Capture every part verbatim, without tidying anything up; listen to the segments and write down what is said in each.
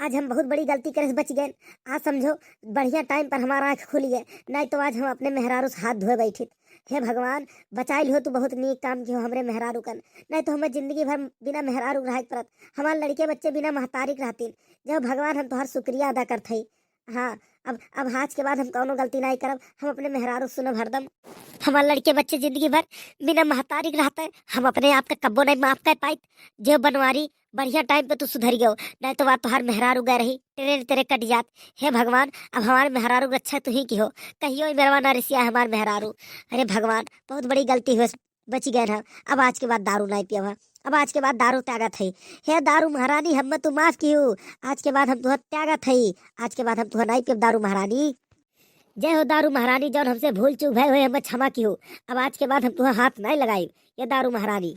आज हम बहुत बड़ी गलती करे से बच गए। आज समझो, बढ़िया टाइम पर हमारा आँख खुली है, नहीं तो आज हम अपने मेहरारू से हाथ धोए बैठित। हे भगवान, बचाई लिहो तू, बहुत नीक काम किहो हमरे मेहरारू कन, नहीं तो हमें जिंदगी भर बिना मेहरारू रहे के पड़त, हमारे लड़के बच्चे बिना महतारी के रहतीन। जय हो भगवान, हम तोहार शुक्रिया अदा करत हई। हाँ, अब अब आज के बाद हम कौनो गलती नहीं करब, हम अपने मेहरारू सुनब हरदम। हमार लड़के बच्चे जिंदगी भर बिना महतारी के रहते, हम अपने आप के कब्बो नहीं माफ कर पाइत। जे बनवारी, बढ़िया टाइम पे तू सुधर गयो, नहीं तो बात तोहार मेहरारू गए रही, टेरे टेरे कट जात। हे भगवान, अब हमार मेहरारू के रक्षा तू ही किहो, कहियो ई मेरवा ना रिसिया हमार मेहरारू। अरे भगवान, बहुत बड़ी गलती हुए, बच गए हम। अब आज के बाद दारू नहीं पियब हम। अब आज के बाद दारू त्यागत है। हे दारू महारानी, हमें तू माफ किहो। आज के बाद हम तुहर त्यागत है। आज के बाद हम तुहर नहीं पियब दारू महारानी। जय हो दारू महारानी, जौन हमसे भूल चूक भय हुए, हमें क्षमा किहो। अब आज के बाद हम तुहर हाथ नहीं लगाई। ये दारू महारानी,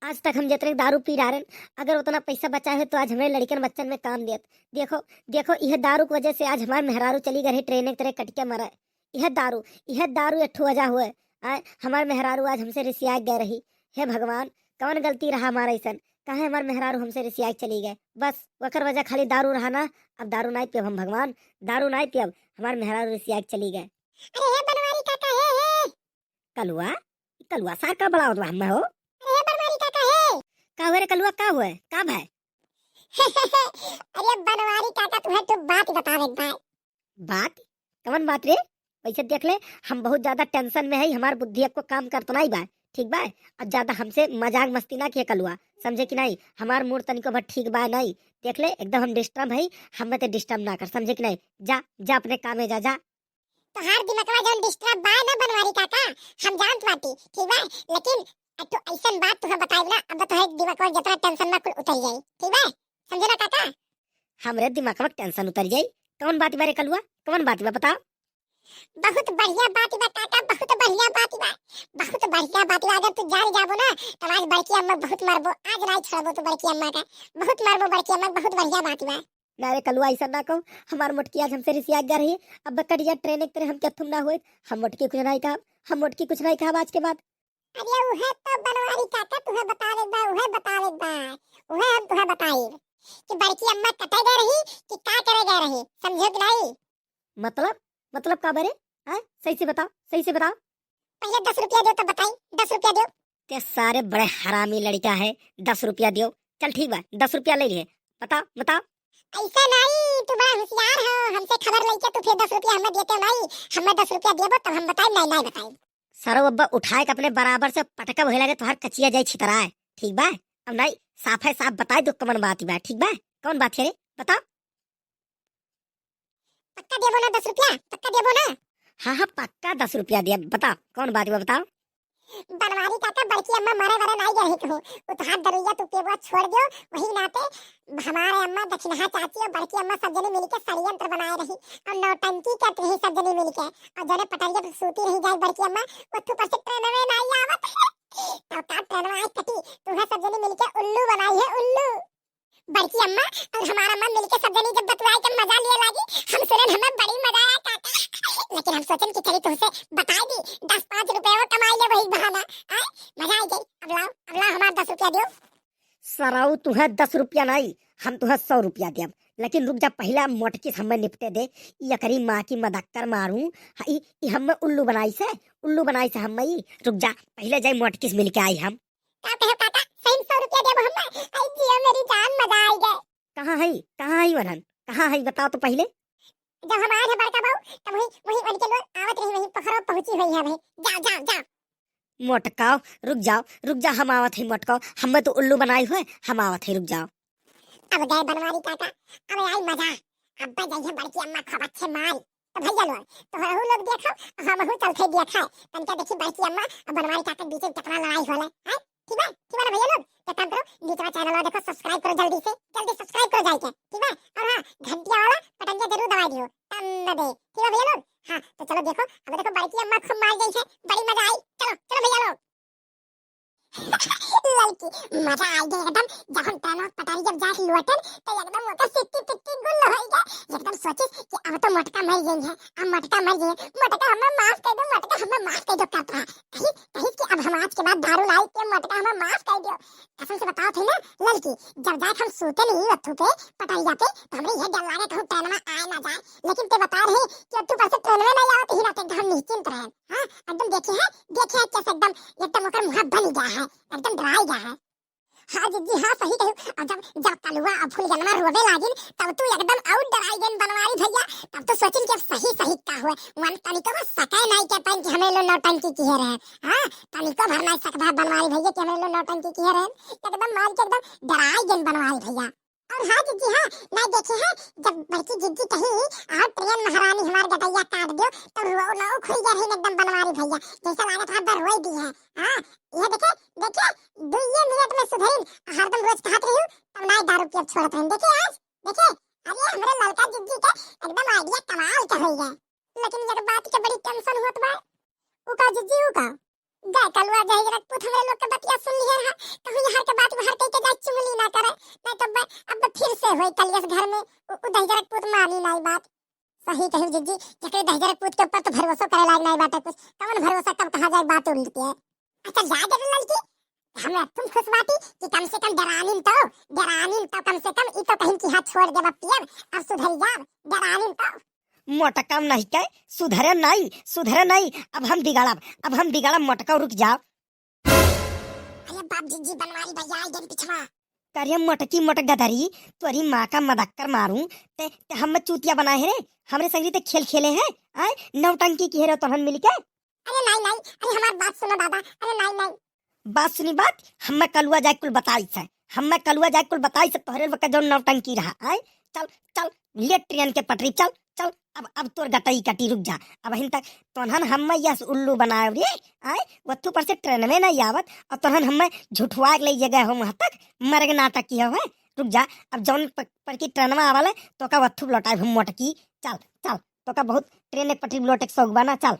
आज तक हम जितने दारू पी डारेन, अगर उतना पैसा बचा है तो आज हमारे लड़कन बच्चन में काम देत। देखो, देखो, यह दारू की वजह से आज हमार मेहरारू चली गए रही, ट्रेन के तरह कट के मरे। यह दारू, यह दारू एक ठो वजह हुए, आय, हमार मेहरारू आज हमसे रिसिया गए रही। हे भगवान, कौन गलती रहा हमारा ऐसन, काहे हमार मेहरारू हमसे रिसिया के चली गए? बस ओकर वजह खाली दारू रहा ना। अब दारू नहीं पियब हम भगवान, दारू नहीं पियब, हमार मेहरारू रिसिया के चली गए। अरे हे बनवारी काका, हे, हे। कलुआ, कलुआ सार का बुलावत बा हमें हो? अरे हे बनवारी काका, हे। का हुए रे कलुआ, का हुए, का भाई? अरे बनवारी काका, तुम्हें तो बात बतावे के बा। बात? कवन बात रे? वैसे देख ले, हम बहुत ज्यादा टेंशन में है, हमार बुद्धि को काम करत नहीं बा, ठीक बा? और ज्यादा हमसे मजाक मस्ती ना किया कलुआ, समझे कि नहीं? हमार मूड तनिको भर ठीक बा नहीं, देख ले, एकदम हम डिस्टर्ब है, हमें तो डिस्टर्ब ना कर, समझे कि नहीं? जा, जा अपने काम में जा, जा। तोहार दिमागवा जौन डिस्टर्ब बा ना बनवारी काका, हम जानत बाटी, ठीक बा? लेकिन एक ठो ऐसन बात तुहे बताइब ना, अब तोहार दिमागवा जितना टेंशन ना कुल उतर जाई, ठीक बा? समझे ना काका? हमरे दिमागवा के टेंशन उतर जाई? कौन बात बा रे कलुआ, कौन बात बा, बताओ। बहुत बढ़िया बात बा काका, बहुत बढ़िया बात बा, बहुत बढ़िया बात बा। अगर तू जान जाबो ना, तो आज बड़की अम्मा बहुत मारबो, आज नहीं छोड़बो तू बड़की अम्मा का, बहुत मारबो बड़की अम्मा, बहुत बढ़िया बात बा। ना रे कलुआ, ऐसा ना कहो, हमार मोटकी आज हमसे रिसिया गया रही। अब कट जा ट्रेन एक तरह हम क्या थुम ना होए, हम मोटकी कुछ नहीं कहब, हम मोटकी कुछ नहीं कहब आज के बाद। अरे उहे तो बनवारी काका तुहे बतावे बा, उहे बतावे बा, उहे हम तुहे बताई कि बड़की अम्मा कटे गए रही कि का करे गए रही, समझे कि नहीं? मतलब, मतलब का बरे? हैं? सही से बताओ, सही से बताओ। पहले दस रुपया दो तो बताई, दस रुपया दो। ते सारे बड़े हरामी लड़का है, दस रुपया दियो। चल ठीक बा, दस रुपया ले लिए, बताओ, बताओ। ऐसा नहीं, तू बड़ा होशियार हो, हमसे खबर लेके तू फिर दस रुपया हमें देते नहीं, हमें दस रुपया देबो तब हम बताई, नहीं, नहीं बताई। सरऊ अब्बा उठाए के अपने बराबर से पटका भइला के तोहार कचिया जाई छितराए, ठीक बा? अब नहीं, साफ है साफ बताई दो कमन बात बा, ठीक बा? कौन बात है रे, बताओ। पक्का देबो ना दस रुपया? पक्का देबो ना? हाँ, हाँ, पक्का दस रुपया दिया। बताओ, कौन बात बा, बताओ। बनवारी काका, बड़की अम्मा मरे वरे नाई गए रही कहूँ। उ तोहार दरुइया तू पेबुआ छोड़ दियो, वही नाते हमारे अम्मा दक्षिणहा चाची और बड़की अम्मा सब जने मिलके षड्यंत्र बनाए रही और नौटंकी करत रही सब जने मिलके। और जौने पटरिया पे सूती रही जाए बड़की अम्मा, ओथू पर से ट्रेन में नाई आवत। तब का ट्रेन में आई कटी, तुम्हें सब जने मिलके उल्लू बनाई है, उल्लू। बड़की अम्मा और हमार अम्मा मिलके सब जनी जब बतुआई के मजा लिए लागी, हम सुनन हमें बड़ी मजा आया काका। लेकिन हम सोचन कि चली तुमसे बताई दी, दस पाँच रुपया और कमाई ले वही बहाना। आय, मजा आई गई। अब लाओ, अब लाओ हमार दस रुपया दियो। सरऊ तुहे दस रुपया नहीं, हम तुहे सौ रुपया देब। लेकिन रुक जा, पहला मोटकी से हमें निपटे दे। ई एकरी माँ की मदक्कर मारू, हाँ, ई, ई हमें उल्लू बनाई से, उल्लू बनाई से हमें ई। रुक जा, पहले जाई मोटकी से मिलके आई हम। का कहे काका, सही में सौ रुपया देबो हमें? आई जियो मेरी जान, मजा आई गए। कहाँ है, कहाँ है वनन, कहाँ है, बताओ तो पहले। जब हम आए थे बड़का बाबू, तब वही, वही उनके लोग आवत रही, वही पोखरो पहुँची हुई है भाई। जाओ, जाओ, जाओ। मोटकाओ, रुक जाओ, रुक जाओ, हम आवत है मोटकाओ, हमें तो उल्लू बनाई हुए, हम आवत है, रुक जाओ। अब गए बनवारी काका, अब आई मजा। अब जइहे बड़की अम्मा खूब अच्छे मारी। तो भैया लोग, तोहरहू लोग देखो, हमहू चलते देखा है। तनका देखी बड़की अम्मा और बनवारी काका के बीच में कितना लड़ाई होला, हैं? ठीक बा, ठीक बा ना भैया लोग? तो काम करो, नीचे वाला चैनल देखो, सब्सक्राइब करो जल्दी से, जल्दी सब्सक्राइब करो जाके, ठीक बा? और हाँ, घंटिया वाला पटंगिया जरूर दबा दियो, टन न दे, ठीक बा भैया लोग? हाँ, तो चलो देखो, अब देखो बड़की अम्मा खूब मार गई है, बड़ी मजा आई। चलो, चलो भैया लोग। लड़की, मजा आ गया एकदम। जब हम ट्रेन पटारी जब जाके लौटन, तो एकदम ओकर सिट्टी पिट्टी गुल हो गया। एकदम सोचिस कि अब तो मोटका मर गई है, अब मोटका मर गई है, मोटका हमें माफ कर दो, मोटका हमें माफ कर दो, करता है। कही, कही कि अब हम आज के बाद दारू नाई पियब, मोटका हमें माफ कर दियो। कसम से बताओ थे ना ललकी, जब जाए हम सूते नहीं अथू पे पटरिया पे, तो हमरे ये डर लागे कहूँ ट्रेन में आए ना जाए। लेकिन ते बता रहे कि अथू पर से ट्रेन में नहीं आवत ही ना, तो एकदम निश्चिंत रहे। हाँ, एकदम देखे है, देखे है कैसे एकदम, एकदम ओकर मुँह बन गया है, एकदम डराई गया है। हाँ जिज्जी, हाँ सही कहू। और जब, जब कलुआ और फुलगनवा रोवे लागिन, तब तू एकदम और डराई गइन बनवारी भैया। तब तो सोचिन कि अब सही सही का हुए। वन तनिको को सके नहीं के पाइन कि हमें लो नौटंकी किहे रहे। हाँ, तनिको भर नहीं सकता है बनवारी भैया कि हमें लो नौटंकी किहे रहे। एकदम मार के एकदम डराई गइन बनवारी भैया। और हाँ जिज्जी, हाँ, नहीं देखे है, जब बड़की जिज्जी कही, "आओ ट्रेन महारानी हमार गटैया काट दियो", तो रो, लो खुल गए रही एकदम बनवारी भैया, जैसे लागत है बर रोई दी है। हाँ, यह देखे, देखे, दुइये मिनट में सुधरिन, हरदम रोज कहत रही, तब ना दारू पियब छोड़त रहन। देखे आज, देखे, अरे हमरे ललका जिज्जी के एकदम आइडिया कमाल के होई है। लेकिन एक बात के बड़ी टेंशन होत बा। उ का जिज्जी, उ का? गए कलुआ दहिजरक पूत हमरे लोग के बतिया सुन लिहे रहा, कहूँ यहाँ के बात बाहर कह के जाए चुगली ना करे, नहीं तो ब-, अब फिर से होई कलियस घर में, उ, उ दहिजरक पूत मानी नाई बात। सही कहू जिज्जी, जेकरे दहिजरक पूत के ऊपर तो भरोसो करे लायक नाई बाटे कुछ, कवन भरोसा कब कहाँ जाए बात उल्ट के। अच्छा जा दे ललकी, हम तुम खुश बाटी कि कम से कम डरानिन तो, डरानिन तो कम से कम ई तो कहीं कि हाँ छोड़ देब पियब, अब सुधर जाब, डरानिन तो। मोटका नहीं के, सुधरे नहीं, सुधरे नहीं, अब हम बिगड़ब, अब हम बिगड़ब, मोटका रुक जाओ। अरे बाप जी, जी बनवारी भैया आई गन पिछवा। करे मोटकी मोट गदरी, तोरी माँ का मदक्कर मारूं, ते, ते हम चूतिया बनाए है रे, हमरे संगरी ते खेल खेले है, आए, नौटंकी किहे रहो तोहन मिलके। अरे नाई, नाई, अरे हमार बात सुनो दादा, अरे नाई, नाई। बात सुनी बात, हम्मे कलुआ जाए कुल बताई से, हम्मे कलुआ जाए कुल बताई से तोहरे लोग का जौन नौटंकी रहा, आए? चल, चल, ले ट्रेन के पटरी, चल, चल, अब, अब तोर गटई कटी, रुक जा। अबहिन तक तोहन हम्मे यस उल्लू बनाए रे, आए? वत्थू पर से ट्रेन में नहीं आवत, और तोहन हम्मे झुठवा के ले गए हो वहाँ तक, मरे के नाटक किया हो, रुक जा। अब जौन प-, पर की ट्रेन में आवल है, तो का वत्थू लौटाए हम मोटकी, चल, चल, तो का बहुत ट्रेन के पटरी लौटे के शौक बा ना, चल।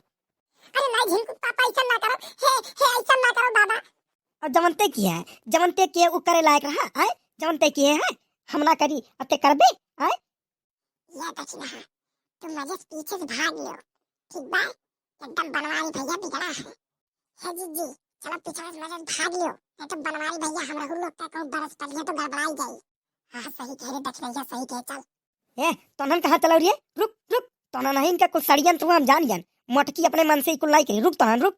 अरे नाई झिनकू पापा, ऐसा ना करो, हे, हे, ऐसा ना करो बाबा। और जवन ते किहे है, जवन ते किहे है, उ करे लायक रहा, आए? जवन ते किहे है, हम ना करी, अब ते करबे, आए? ये दक्षिणा, तुम मजे से पीछे से भाग लो, ठीक बा? एकदम बनवारी भैया बिगड़ा है। हे जीजी, चलो पीछे से मजे से भाग लो, नहीं तो बनवारी भैया हम रहू लोग का कहूँ बरस पड़िए तो गड़बड़ाई जाई। हाँ, सही कहे रे दक्षिणा, सही कहे, चल। ए, तोहन कहाँ चलो रे? रुक, रुक, तोहन नहीं इनका कुछ षड्यंत्र हुआ, हम जान गए। मोटकी अपने मन से ही कुल लाई करी, रुक तोहन, रुक।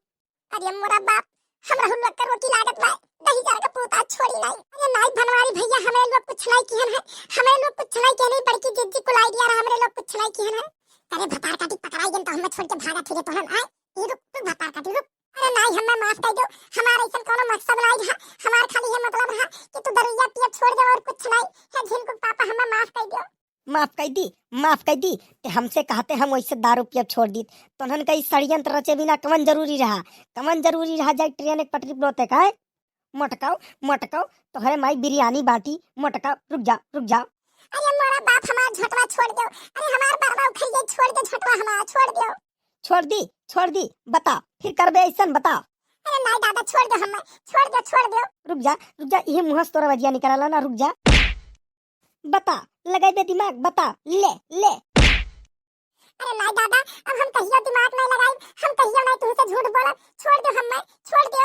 अरे मोरा बाप, हमरा हुल्लड़ का रोटी लागत बा, दहिजर का पूता छोड़ी नाई। अरे नाई बनवारी भैया, हमरे लोग कुछ नाई किहन है, हमरे लोग कुछ नाई किहन है, बड़की जिज्जी कुल आइडिया रहा, हमरे लोग कुछ नाई किहन है। अरे भतार काटी पकड़ाई गन तो हमें छोड़ के भागा फिरे तोहन आए। ई रुक, रुक भतार काटी रुक। अरे नाई, हमें माफ कर दो, हमारा ऐसा कोनो मकसद नाई रहा, हमार खाली ये मतलब रहा कि तू दरुइया पिए छोड़ दे और कुछ नाई। हे झिनकू पापा, हमें माफ कर दो। माफ कर दी, माफ कर दी। ते हमसे कहते हम वैसे दारू पियब छोड़ दीत। तोहन का ई षड्यंत्र रचे बिना कवन जरूरी रहा? कवन जरूरी रहा जाए ट्रेन एक पटरी पर लोटे का है? मोटकाओ, मोटकाओ, तोहरे माई बिरयानी बाटी, मोटकाओ, रुक जा, रुक जा। अरे मोरा बाप, हमार झोटवा छोड़ दो। अरे हमार बरवा उखड़ गई, छोड़ दो झोटवा हमार, छोड़ दो। छोड़ दी, छोड़ दी, बता, फिर करबे ऐसन बता। अरे नाई दादा, छोड़ दो हमें, छोड़ दो, छोड़ दो। रुक जा, रुक जा, इहे मुँह से तोरा वजिया निकलला ना, रुक जा। बता, लगाई दे दिमाग, बता, ले, ले। अरे नाई दादा, अब हम कहियो दिमाग नहीं लगाई, हम कहियो नहीं तुमसे झूठ बोलब, छोड़ दो हमें, छोड़ दो।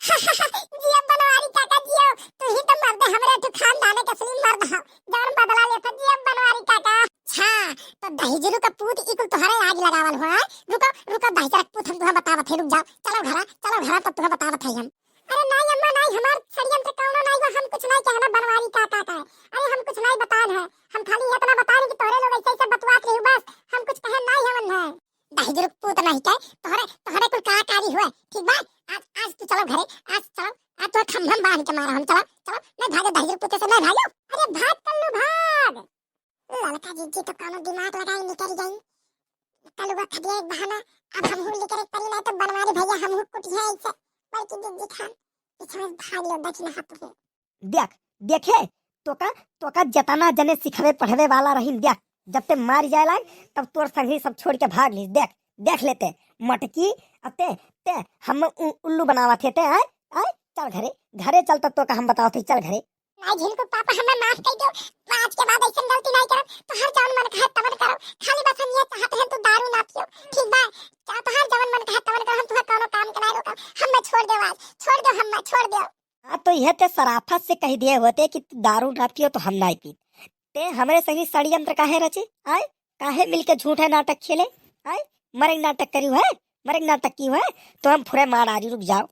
जियो बनवारी काका जियो, तू ही तो मर्द है, हमरे ठु खानदान के असली मर्द है, जौन बदला लेता। जियो बनवारी काका। अच्छा, तो दहिजरू का पूत ई कुल तोहरे आग लगावल हुआ है? रुको, रुको, दहिजर का पूत हम तुहा बतावत है, रुक जाओ, चलो घरा, चलो घरा, तो तुहा बतावत है हम। अरे नाई अम्मा नाई, हमार षड्यंत्र कौनो नाई बा, हम कुछ नाई कहना बनवारी काका का। अरे हम कुछ नाई बतान है, हम खाली इतना बतान कि तोहरे लोग ऐसे ऐसे बतुआत रही बस, हम कुछ कहन नाई हवन है। दहिजरू पूत नहीं के, तोहरे, तोहरे कुल का कारी हुए, ठीक बा? आज, आज तू चलो घरे, आज चलो, आज तोहरे खम्भम बांध के मारा हम, चलो, चलो, नहीं भागो दहिजरू पूत से, नहीं भागो। अरे भाग कल्लू भाग। ललका जिज्जी तो कौनो दिमाग लगाई निकल गई। कलुआ खटिया एक बहाना, अब हमहू निकल पड़ी, नहीं तो बनवारी भैया हमहू कुटिया ऐसे, बल्कि जिज्जी खान, पीछे में भाग लो, बच ना हाथ में। देख, देखे, तोका, तोका जतना जने सिखावे पढ़ावे वाला रहीन, देख, जब ते मार जाए लाग, तब तोर संगी सब छोड़ के भाग ली। देख, देख लेते, मटकी, अते, ते, हम उ-, उल्लू बनावत हे ते, आय, आय, चल घरे, घरे चल, तब तोका हम बतावत ही, चल घरे। नाई झिनकू पापा, हमें माफ कर दो, आज के बाद ऐसन गलती नहीं करब, तोहर जवन मन कहे तवन करो, खाली बस हम ये चाहते हैं तू दारू ना पियो, ठीक बा? चा-, तोहर जवन मन कहे तवन करो, हम तोहर कौनो काम के नहीं रोकब, हमें छोड़ दो आज, ते सराफत से कहि दिए होते कि तू दारू ना पियो तो हम नाहीं पीत। ते हमरे संगी षड्यंत्र काहे रचे? आय, काहे मिलके झूठे नाटक खेले? आय, मरे नाटक करियो है, मरे नाटक कियो है, तो हम फुरे मार डारी, रुक जाओ।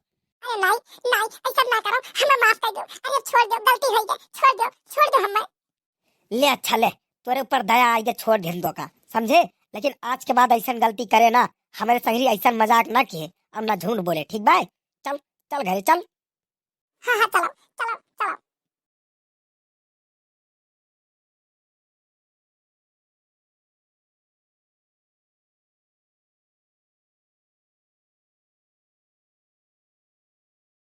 अरे नाहीं, नाहीं, ऐसा ना करो, हमें माफ कर दो। अरे छोड़ दो, गलती होइ गई, छोड़ दो, छोड़ दो हमें। ले अच्छा ले, तोरे ऊपर दया आइगे, छोड़ देन तो का, समझे? लेकिन आज के बाद ऐसन गलती करे ना, हमरे संगरी ऐसन मजाक ना किहे, अब ना झूठ बोले, ठीक बाय? चल, चल घरे चल। हाँ, हाँ, चलो, चलो, चलो।